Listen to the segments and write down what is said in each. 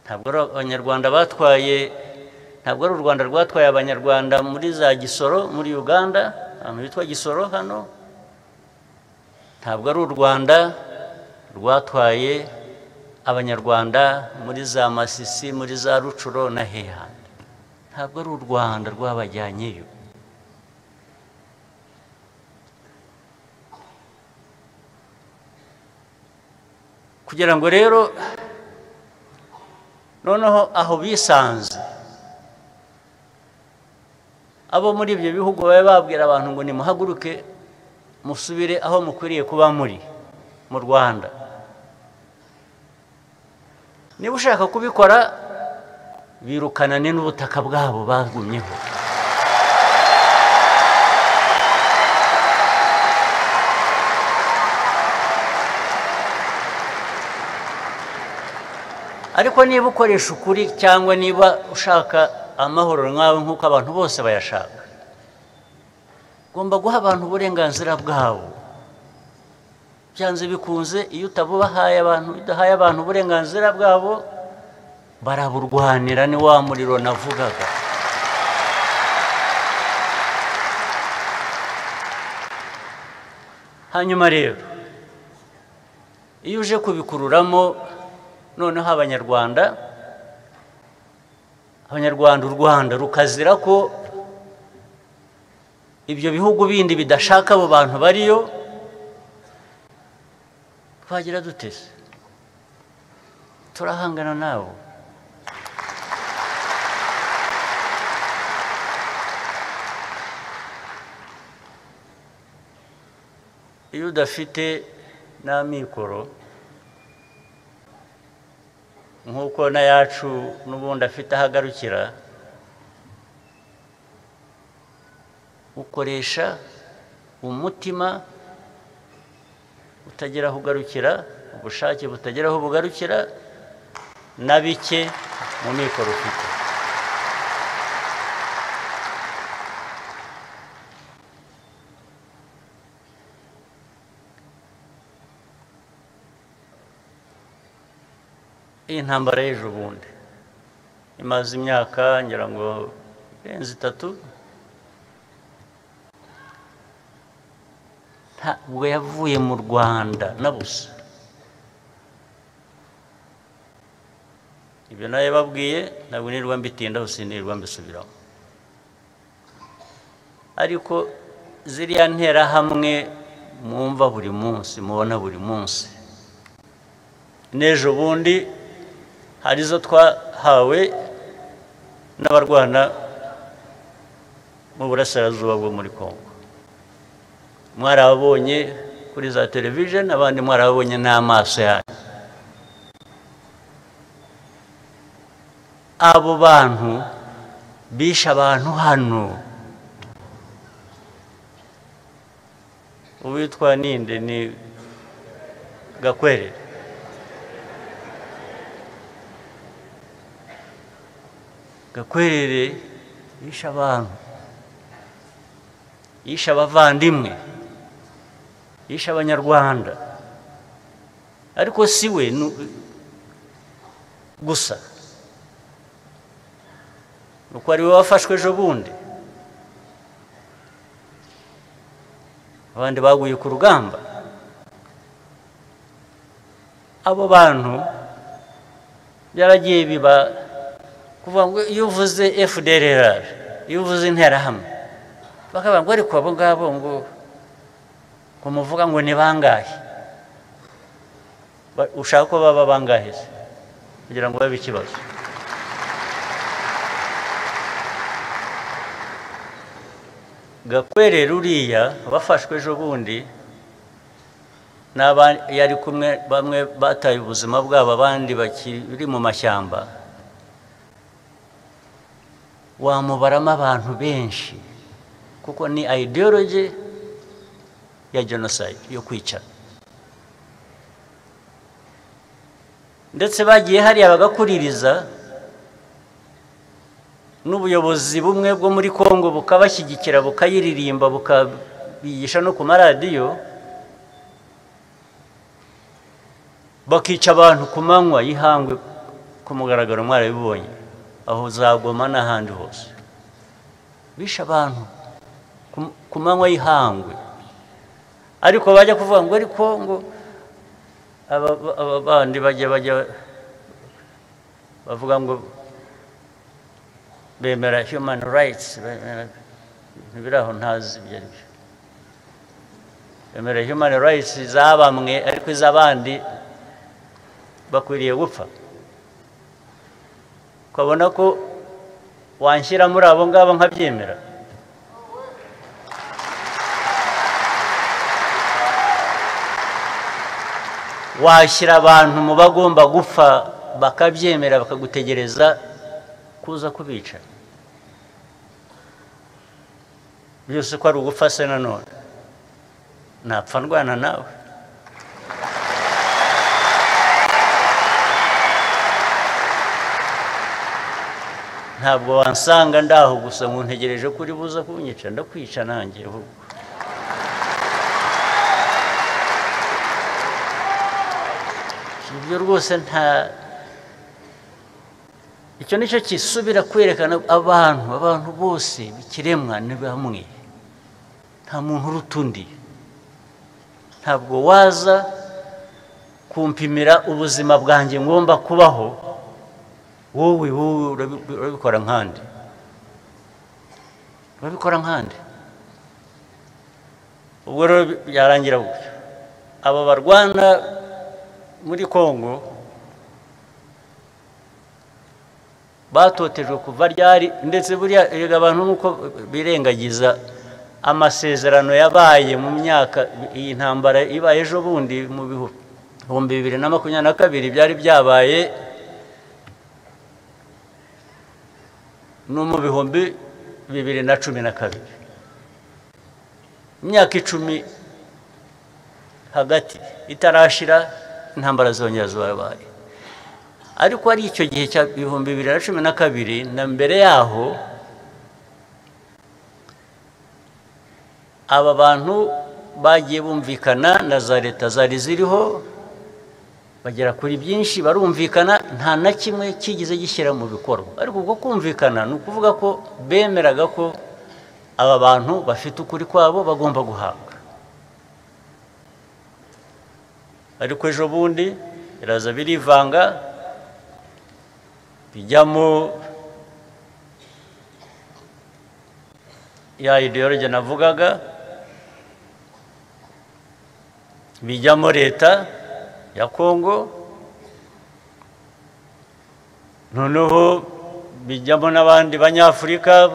Ntabwo ari Abanyarwanda batwaye, ntabwo ari u Rwanda rwatwaye Abanyarwanda muri za Gisoro muri Uganda, ahantu hitwa Gisoro hano. Ntabwo ari u Rwanda rwatwaye Abanyarwanda muri za Masisi, muri za Rucuro na heha. Ntabwo ari u Rwanda rwabajyanyeyo. Kugira ngo rero noneho aho bisanze abo muri ibyo bihugu babe babwira abantu ngo nimuhaguruke musubire aho mukwiriye kuba muri mu Rwanda. Niba ushaka kubikora birukana n'ubutaka bwabo bagumyeho. Ariko niba ukoresha ukuri cyangwa niba ushaka amahoro nkawe nk'uko abantu bose bayashaka, ugomba guha abantu uburenganzira bwabo. Byanze bikunze iyo utabubahaye abantu, udahaye abantu uburenganzira bwabo, baraburwanira. Ni wa muriro navugaga. Hanyuma rero iyo uje kubikururamo noneho Abanyarwanda u Rwanda rukazira ko ibyo bihugu bindi bidashaka abo bantu bariyo, twagira dutese turahangana nabo. Iyo udafite n'amikoro nk'uko n'ayacu n'ubundi afite ahagarukira, ukoresha umutima utagira aho ugarukira, ubushake butagira aho bugarukira, na bike mu mikoro ufite. Iyi ntambara y'ejo bundi imaze imyaka ngira ngo irenze 3, ntabwo yavuye mu Rwanda na busa. Ibyo nayo babwiye ntabwo nirwa mbitindaho, sinirwa mbisubiraho. Ariko ziriya nterahamwe mwumva buri munsi, mubona buri munsi, n'ejo bundi hari izo twahawe n'abarwana mu burasirazuba bwo muri Kongo. Mwarabonye kuri za television, abandi mwarabonye n'amaso yanyu. Abo bantu bishe abantu hano. Uwitwa ninde ni Gakwerere. Gakwerere yishe abantu, yishe abavandimwe, yishe Abanyarwanda. Ariko si we gusa, nuko ari we wafashwe ejo bundi, abandi baguye ku rugamba. Abo bantu byaragiye biba kuvuga ngo iyo uvuze FDLR, iyo uvuze interahamwe, bakavuga ngo ariko abo ngabo ngo muvuga ngo ni bangahe? Ushaka ko baba bangahe se kugira ngo babe ikibazo? Gakwerere uriya bafashwe ejo bundi n'aba yari kumwe, bamwe bataye ubuzima bwabo, abandi bakiri mu mashyamba, wamubaramo abantu benshi, kuko ni ideology ya genocide yo kwica. Ndetse bagiye hariya bagakuririza n'ubuyobozi bumwe bwo muri Kongo bukabashyigikira, bukayiririmba, bukabigisha no ku maradiyo, bakica abantu ku manywa y'ihangwe. ku mugaragaro, mwarabibonye aho za Goma n'ahandi hose. Bishe abantu ku manywa y'ihangwe, ariko bajya kuvuga ngo ariko ngo aba bandi bajya bavuga ngo bemera human rights, ntibiraho ntazi ibyo ari byo. Bemera human rights za bamwe ariko iz'abandi bakwiriye gupfa. Ukabona ko wanshyira muri abo ngabo nkabyemera. Washyira abantu mu bagomba gupfa bakabyemera bakagutegereza kuza kubica. Byose ko ari ugupfa se nanone napfa ndwana nawe. Ntabwo wansanga ndaho gusa ngo ntegereje ko uri buza kunyica, ndakwica nanjye ahubwo. Ibyo rwose nta icyo nicyo kisubira kwerekana abantu bose bikiremwa ni bamwe, nta muntu uruta undi. Ntabwo waza kumpimira ubuzima bwanjye ngomba kubaho, wowe urabikora nkande, urabikora nkande. Ubwo rero byarangira gutyo. Aba barwana muri Kongo batotejwe kuva ryari, ndetse buriya erega abantu nuko birengagiza amasezerano yabaye mu myaka iyi ntambara ibaye ejo bundi mu 2022 byari byabaye no mu 2012, imyaka 10 hagati itarashira intambara zongera zabaye. Ariko ari icyo gihe cya 2012 na mbere yaho, aba bantu bagiye bumvikana na za leta zari ziriho, bagera kuri byinshi barumvikana, nta na kimwe kigize gishyira mu bikorwa. Ariko ubwo kumvikana ni ukuvuga ko bemeraga ko aba bantu bafite ukuri kwabo bagomba guhabwa. Ariko ejo bundi biraza birivanga, bijyamo ya ideology navugaga, bijyamo leta ya Kongo, noneho bijyamo n'abandi banyafurika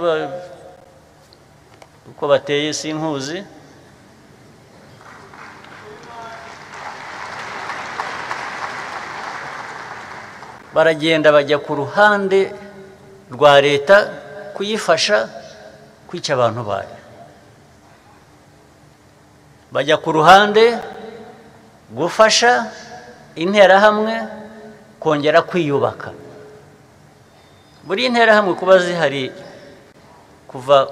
uko bateye sinkuzi. Baragenda bajya ku ruhande rwa leta kuyifasha kwica abantu bayo, bajya ku ruhande gufasha interahamwe kongera kwiyubaka. Buri interahamwe kuba zihari kuva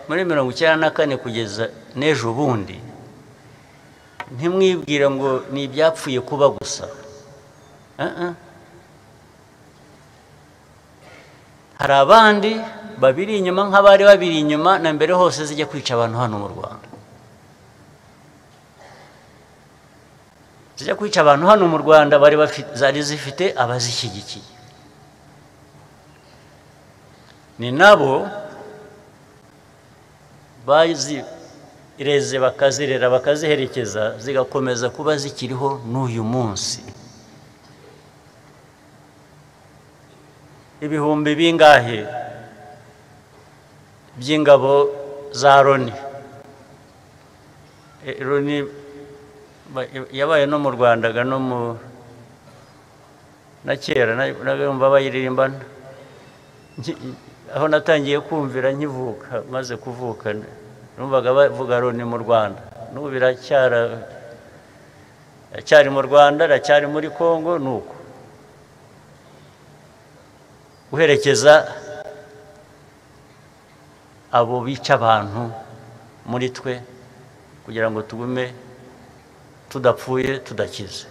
muri 94 kugeza n'ejo bundi, ntimwibwire ngo ni ibyapfuye kuba gusa. Hari abandi babiri inyuma nk'abari babiri inyuma na mbere hose zijya kwica abantu hano mu Rwanda. Zijya kwica abantu hano mu Rwanda bari bafite, zari zifite abazishyigikiye. Ni nabo bazireze bakazirera bakaziherekeza zigakomeza kuba zikiriho n'uyu munsi. Ibihumbi bingahe by'ingabo za Loni. Loni yabaye no mu Rwanda no mu na kera nabumva bayiririmba, aho natangiye kumvira nkivuka, maze kuvuka numvaga bavuga Loni mu Rwanda. N'ubu biracyari mu Rwanda, iracyari muri Kongo. Nuko guherekeza abo bica abantu muri twe kugira ngo tugume tudapfuye tudakize.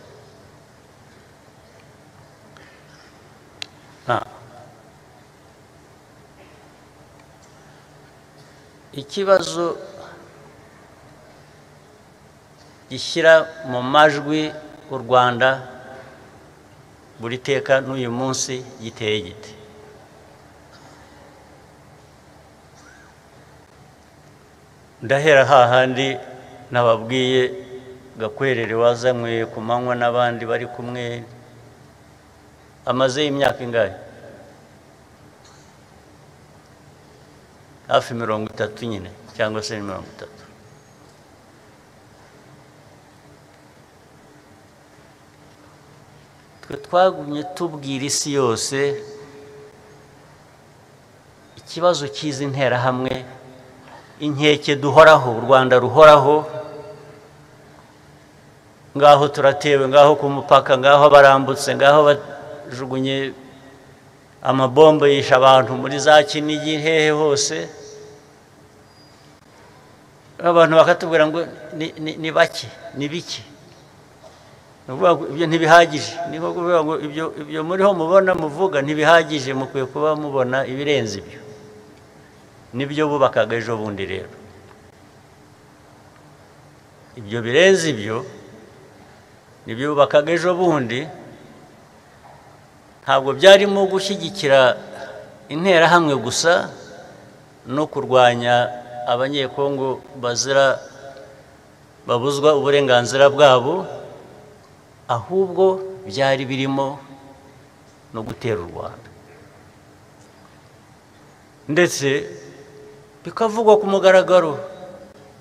Ikibazo gishyira mu majwi u Rwanda buri teka n'uyu munsi giteye gite? Ndahera hahandi nababwiye Gakwerere wazanywe ku manywa n'abandi bari kumwe, amaze imyaka ingahe? Hafi 30 nyine cyangwa se 30. Twe twagumye tubwira isi yose ikibazo cy'izi nterahamwe, inkeke duhoraho, u Rwanda ruhoraho, ngaho turatewe, ngaho ku mupaka, ngaho barambutse, ngaho bajugunye amabombe yisha abantu muri za Kinigi hehe hose. Abantu bakatubwira ngo ni bake, ni bike, ibyo ntibihagije. Ni nko kuvuga ngo ibyo muriho mubona muvuga ntibihagije, mukwiye kuba mubona ibirenze ibyo. Nibyo bubakaga ejo bundi. Rero ibyo birenze ibyo nibyo bubakaga ejo bundi. Ntabwo byarimo gushyigikira interahamwe gusa no kurwanya abanyekongo bazira babuzwa uburenganzira bwabo, ahubwo byari birimo no gutera u Rwanda. Ndetse bikavugwa ku mugaragaro,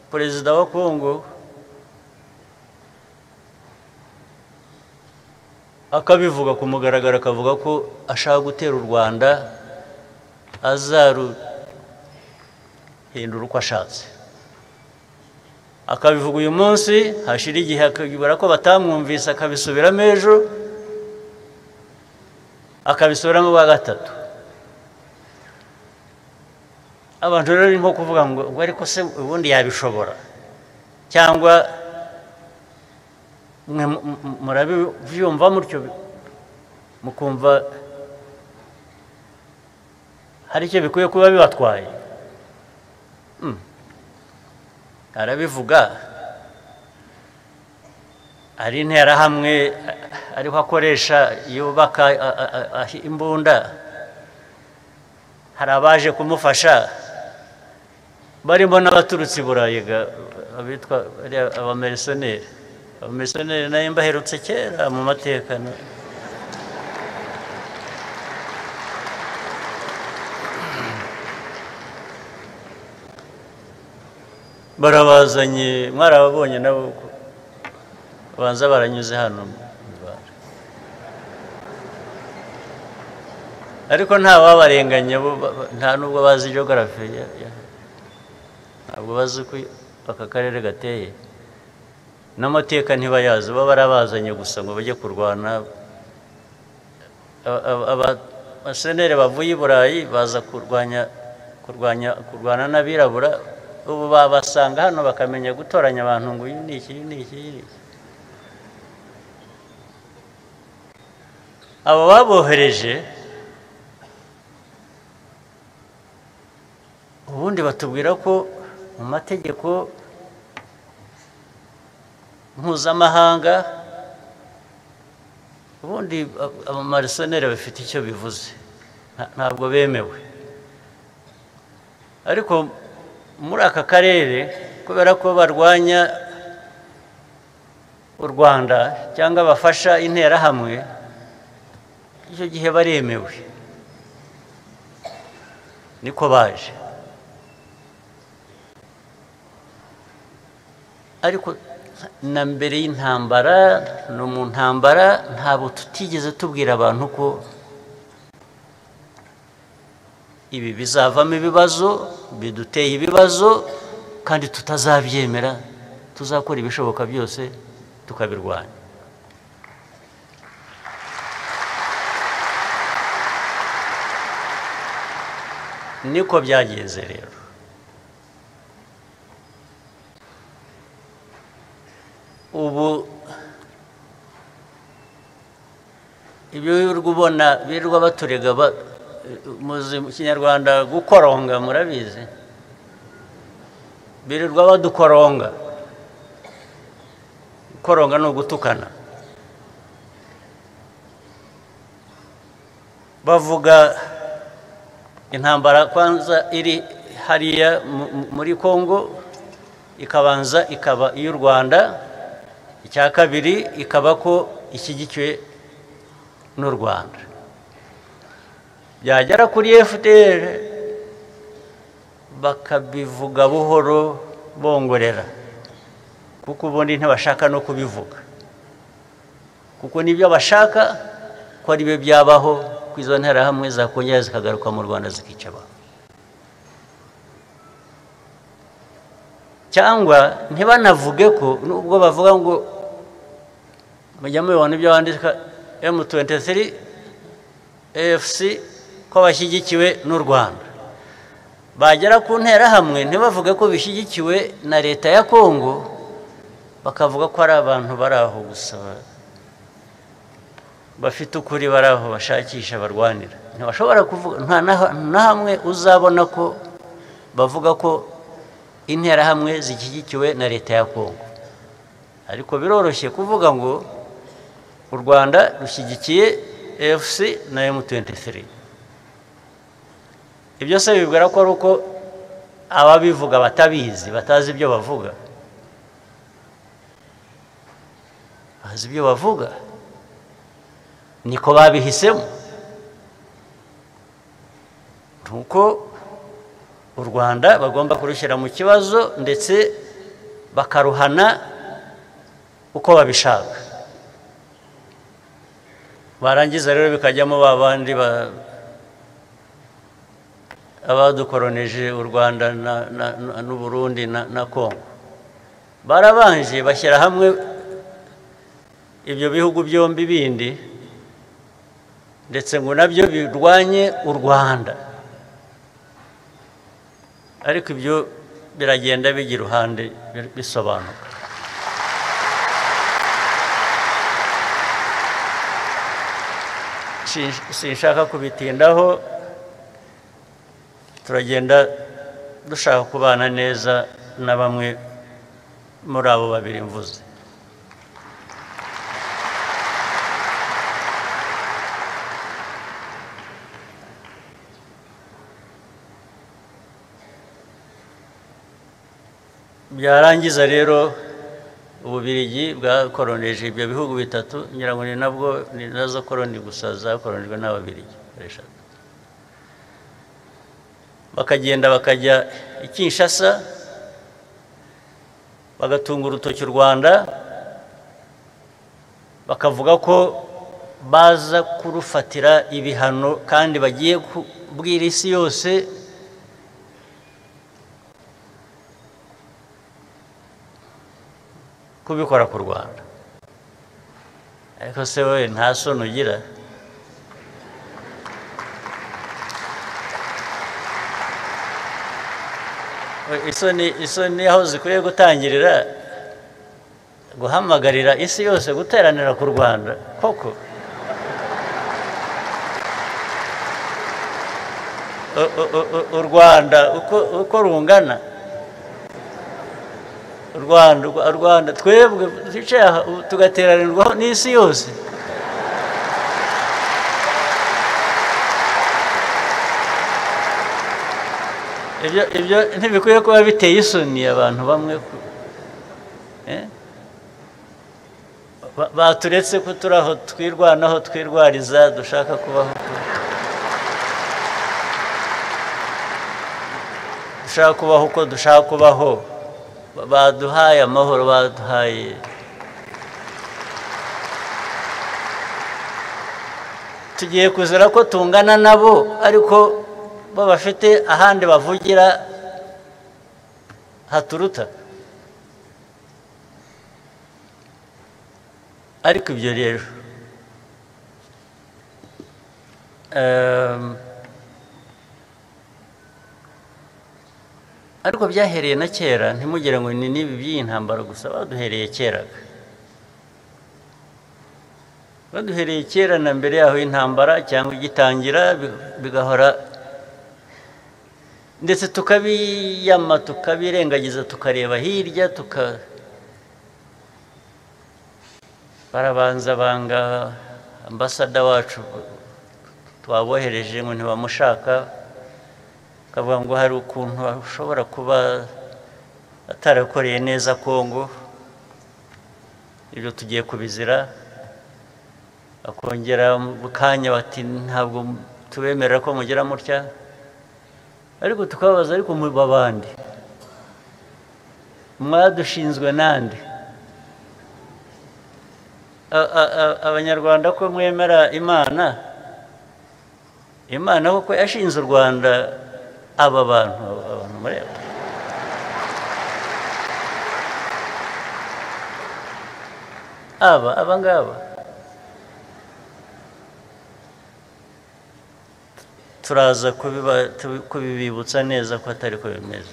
Perezida wa Kongo akabivuga ku mugaragaro, akavuga ko ashaka gutera u Rwanda, azaruhindura uko ashatse. Akabivuga uyu munsi, hashira igihe akabibara ko batamwumvise, akabisubiramo ejo, akabisubiramo bwa gatatu. Abantu rero ni nko kuvuga ngo ariko se ubundi yabishobora, cyangwa mwe murabyumva mutyo mukumva hari icyo bikwiye kuba bibatwaye. Arabivuga ari interahamwe ariho akoresha yubaka imbunda, hari abaje kumufasha barimo n'abaturutse i Burayi abitwa abamerisoneri. Abamerisoneri nayo mbaherutse kera mu mateka. Barabazanye, mwarababonye nabo banza baranyuze hano mu Rwanda, ariko nta babarenganya, nta nubwo bazi geography, ntabwo bazi ko aka karere gateye, n'amateka ntibayazi, baba barabazanye gusa ngo bajye kurwana. Abasenere bavuye i Burayi baza kurwana n'abirabura, ubu babasanga hano bakamenya gutoranya abantu ngo uyu ni iki, uyu ni iki, uyu ni iki. Abo babohereje ubundi batubwira ko mu mategeko mpuzamahanga ubundi abamarisoneri bafite icyo bivuze, ntabwo bemewe. Ariko muri aka karere kubera ko barwanya u Rwanda cyangwa bafasha interahamwe, icyo gihe baremewe, niko baje. Ariko na mbere y'intambara no mu ntambara ntabwo tutigeze tubwira abantu ko ibi bizavamo ibibazo, biduteye ibibazo, kandi tutazabyemera, tuzakora ibishoboka byose tukabirwanya. Niko byagenze rero. Ubu ibyo Wirirwa ubona birirwa baturega muzi mu Kinyarwanda gukoronga, murabizi, birirwa badukoronga. Gukoronga ni ugutukana. Bavuga intambara kwanza iri hariya muri Kongo, ikabanza ikaba iy'u Rwanda, icya kabiri ikaba ko ishyigikiwe n'u Rwanda. Byagera kuri FDR bakabivuga buhoro bongorera, kuko ubundi ntibashaka no kubivuga, kuko nibyo bashaka ko ari byo byabaho, ko izo nterahamwe zakongera zikagaruka mu Rwanda zikica abantu. Cyangwa ntibanavuge ko, nubwo bavuga ngo mujya mubibona ibyo bandika M23 AFC ko bashyigikiwe n'u Rwanda, bagera ku nterahamwe ntibavuge ko bishyigikiwe na leta ya Kongo, bakavuga ko ari abantu bari aho gusa bafite ukuri, bari aho bashakisha barwanira. Ntibashobora kuvuga, nta na hamwe uzabona ko bavuga ko interahamwe zishyigikiwe na leta ya Kongo. Ariko biroroshye kuvuga ngo u Rwanda rushyigikiye AFC na M23. Ibyo se bibwira ko ari uko ababivuga batabizi, batazi ibyo bavuga? Bazi ibyo bavuga, niko babihisemo. Nuko u Rwanda bagomba kurushyira mu kibazo, ndetse bakaruhana uko babishaka. Barangiza rero bikajyamo babandi abadukoroneje u Rwanda n'u Burundi na Kongo. Barabanje bashyira hamwe ibyo bihugu byombi bindi, ndetse ngo nabyo birwanye u Rwanda. Ariko ibyo biragenda bijya iruhande bisobanuka. Sinshaka kubitindaho, turagenda dushaka kubana neza na bamwe muri abo babiri mvuze. Byarangiza rero Ububirigi bwakoroneje ibyo bihugu bitatu, ngira ngo ni nabwo ni nazo koroni gusa zakoronijwe n'Ababirigi eshatu. Bakagenda bakajya i Kinshasa, bagatunga urutoki u Rwanda, bakavuga ko baza kurufatira ibihano kandi bagiye kubwira isi yose kubikora ku Rwanda. Ariko se wowe nta soni ugira? Isoni aho zikwiye gutangirira, guhamagarira isi yose guteranira ku Rwanda koko. U Rwanda uko rungana, u Rwanda twebwe twicaye aha tugateranirwaho n'isi yose. Ibyo ntibikwiye kuba biteye isoni abantu bamwe baturetse ko turi aho twirwanaho twirwariza dushaka kubaho, dushaka kubaho uko dushaka kubaho. Baduhaye amahoro, baduhaye tugiye kuzira ko tungana nabo, ariko bo bafite ahandi bavugira haturuta. Ariko ibyo rero ariko byahereye na kera, ntimugire ngo ni n'ibi by'iyi ntambara gusa, baduhereye kera. Baduhereye kera na mbere yaho intambara cyangwa igitangira bigahora, ndetse tukabiyama tukabirengagiza tukareba hirya, barabanza banga ambasada wacu twabohereje ngo ntibamushaka, kavuga ngo hari ukuntu ashobora kuba atarakoreye neza Kongo, ibyo tugiye kubizira. Akongera mu kanya bati ntabwo tubemerera ko mugira mutya, ariko tukababaza ariko mu babandi mwadushinzwe nande? Abanyarwanda ko mwemera Imana, Imana koko yashinze u Rwanda, aba bantu abantu mureba aba ngaba turaza kubibibutsa neza ko atari ko bimeze.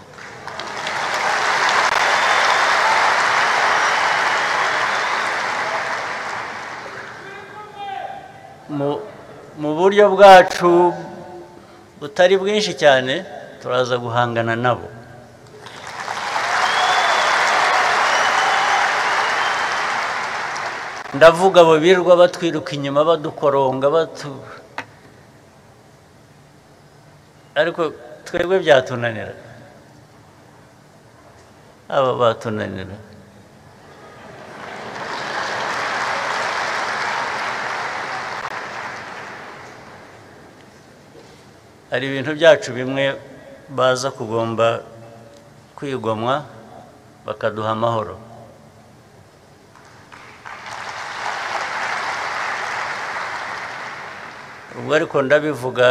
Mu buryo bwacu butari bwinshi cyane turaza guhangana nabo. Ndavuga abo birirwa batwiruka inyuma badukoronga ariko twebwe byatunanira, aba batunanira. Hari ibintu byacu bimwe baza kugomba kwigomwa bakaduha amahoro. Ubwo ariko ndabivuga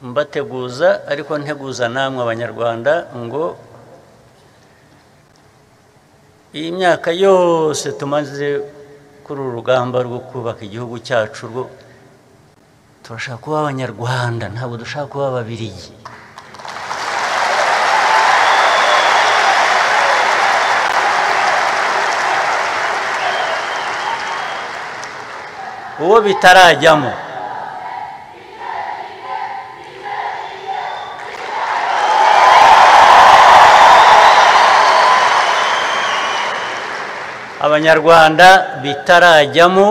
mbateguza, ariko nteguza namwe Abanyarwanda ngo iyi myaka yose tumaze kuri uru rugamba rwo kubaka igihugu cyacu, rwo turashaka kuba Abanyarwanda, ntabwo dushaka kuba Ababiligi. Uwo bitarajyamo Abanyarwanda bitarajyamo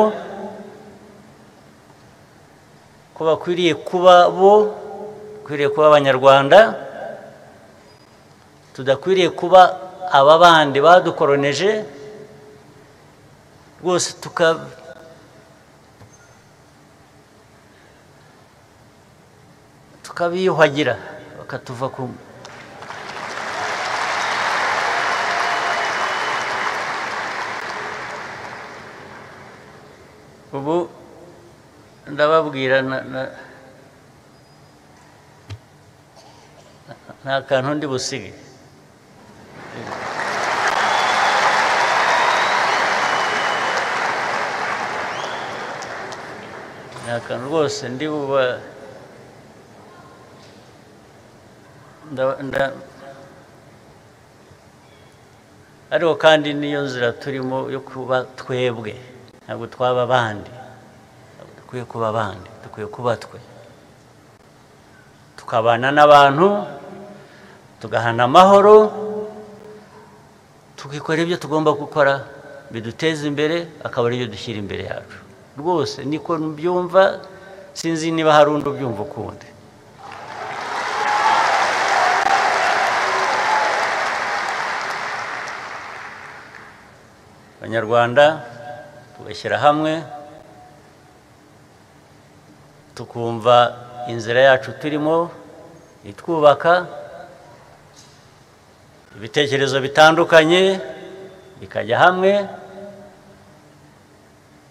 ko bakwiriye kuba bo, bakwiriye kuba Abanyarwanda, tudakwiriye kuba aba bandi badukoroneje rwose, tukabiyuhagira bakatuva ku ubu ndababwira nta kantu ndi busige. Nta kantu rwose ndi buba ariko kandi niyo nzira turimo yo kuba twebwe, ntabwo twaba abandi, dukwiye kuba abandi, dukwiye kuba twe, tukabana n'abantu, tugahana amahoro, tukikora ibyo tugomba gukora biduteza imbere, akaba ari byo dushyira imbere yacu. Rwose niko mbyumva, sinzi niba hari undi ubyumva ukundi. Abanyarwanda tugashyira hamwe, tukumva inzira yacu turimo itwubaka, ibitekerezo bitandukanye bikajya hamwe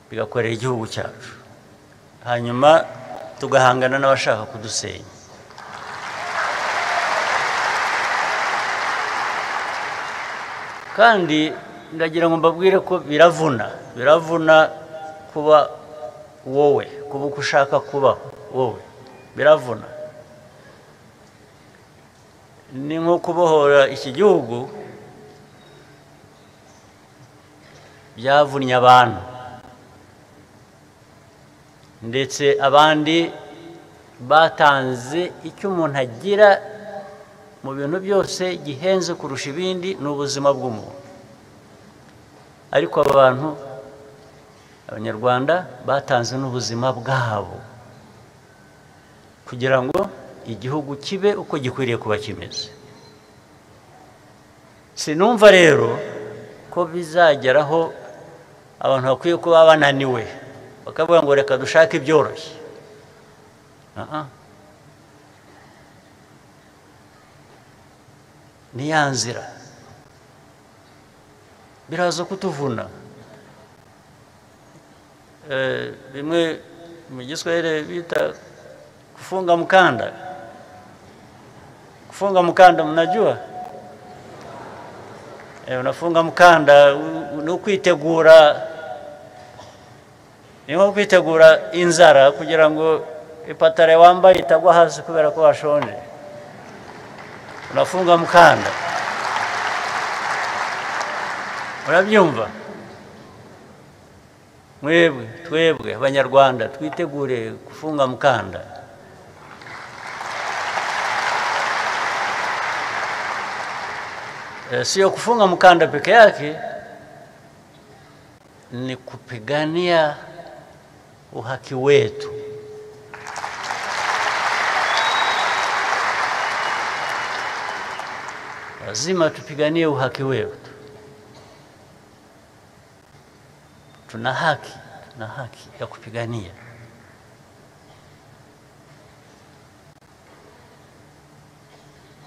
bigakorera igihugu cyacu, hanyuma tugahangana n'abashaka kudusenya. Kandi ndagira ngo mbabwire ko biravuna, biravuna kuba wowe, kuba uko ushaka kuba wowe, biravuna. Ni nko kubohora iki gihugu, byavunnye abantu. Ndetse abandi batanze icyo umuntu agira mu bintu byose gihenze kurusha ibindi ni ubuzima bw'umuntu. Ariko abantu Abanyarwanda batanze n'ubuzima bwabo kugira ngo igihugu kibe uko gikwiriye kuba kimeze. Sinumva rero ko bizageraho abantu bakwiye kuba bananiwe bakavuga ngo reka dushake ibyoroshye. Ni ya nzira biraza kutuvuna. Bimwe mu Giswahili bita kufunga mkanda. Kufunga mkanda mnajua? Unafunga mkanda ni kwitegura, ni nko kwitegura inzara kugira ngo ipatare wambaye itagwa hasi kubera ko washonje. Unafunga mkanda. Urabyumva? Mwebwe twebwe Abanyarwanda twitegure kufunga mkanda. Sio kufunga mkanda peke yake, ni kupigania uhaki wetu. Lazima tupiganie uhaki wetu. Tuna haki ya kupigania.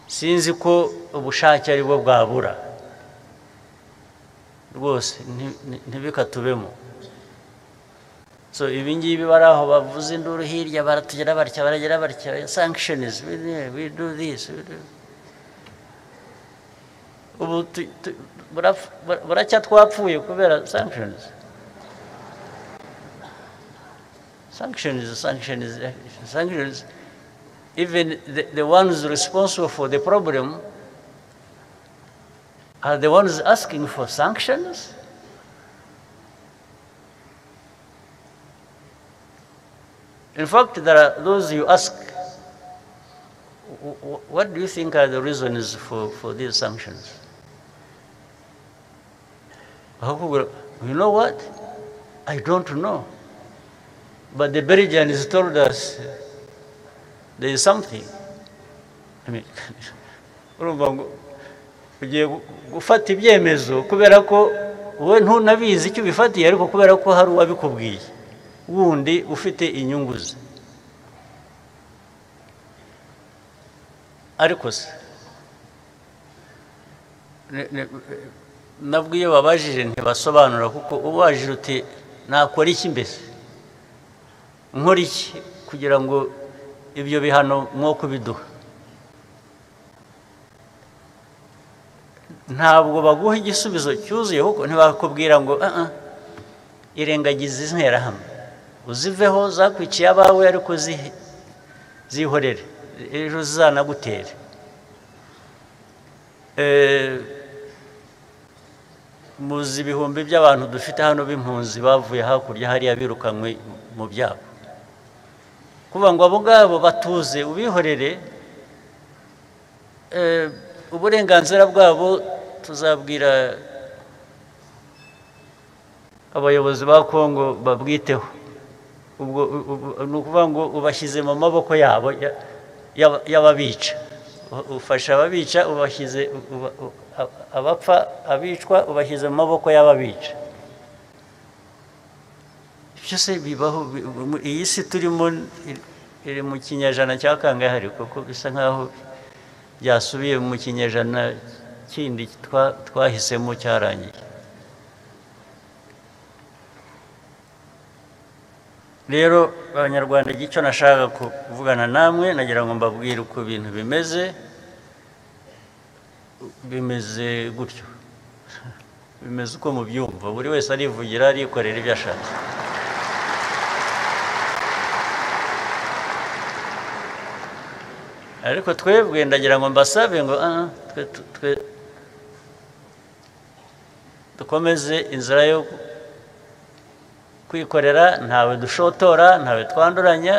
Sinzi ko ubushake ari bwo bwabura rwose, ntibikatubemo. So ibi ngibi bari aho bavuze induru hirya, baratugera batya, baragera batya, sanctions, we do this. Ubu buracya twapfuye kubera sanctions. Sanctions, sanctions, sanctions. Even the ones responsible for the problem are the ones asking for sanctions? In fact, there are those you ask, what do you think are the reasons for these sanctions? You know what? I don't know. But the Belgians told us there is something. I mean, urumva ngo ugiye gufata ibyemezo kubera ko wowe ntunabizi icyo ubifatiye, ariko kubera ko hari uwabikubwiye wundi ufite inyungu ze. Ariko se nabwo iyo babajije ntibasobanura, kuko ubajije uti nakora iki mbese, nkora iki kugira ngo ibyo bihano mwo kubiduha, ntabwo baguha igisubizo cyuzuye, kuko ntibakubwira ngo irengagize interahamwe uziveho zakwiciye abawe, ariko zihorere ejo zizanagutere. Muzi ibihumbi by'abantu dufite hano b'impunzi bavuye hakurya hariya birukanywe mu byabo, kuvuga ngo abo ngabo batuze ubihorere, uburenganzira bwabo tuzabwira abayobozi ba Kongo babwiteho. Ubwo ni ukuvuga ngo ubashyize mu maboko yabo y'ababica, ufasha ababica, ubashyize abapfa abicwa ubashyize mu maboko y'ababica. Byose bibaho. Iyi si turimo iri mu kinyejana cya kangahe, kuko bisa nkaho byasubiye mu kinyejana kindi twahisemo cyarangiye. Rero Abanyarwanda, icyo nashaka kuvugana namwe, nagira ngo mbabwire uko ibintu bimeze. Bimeze gutyo, bimeze uko mubyumva, buri wese arivugira arikorera ibyo ashaka. Ariko twebwe ndagira ngo mbasabe ngo twe dukomeze inzira yo Kwikorera, ntawe dushotora, ntawe twanduranya.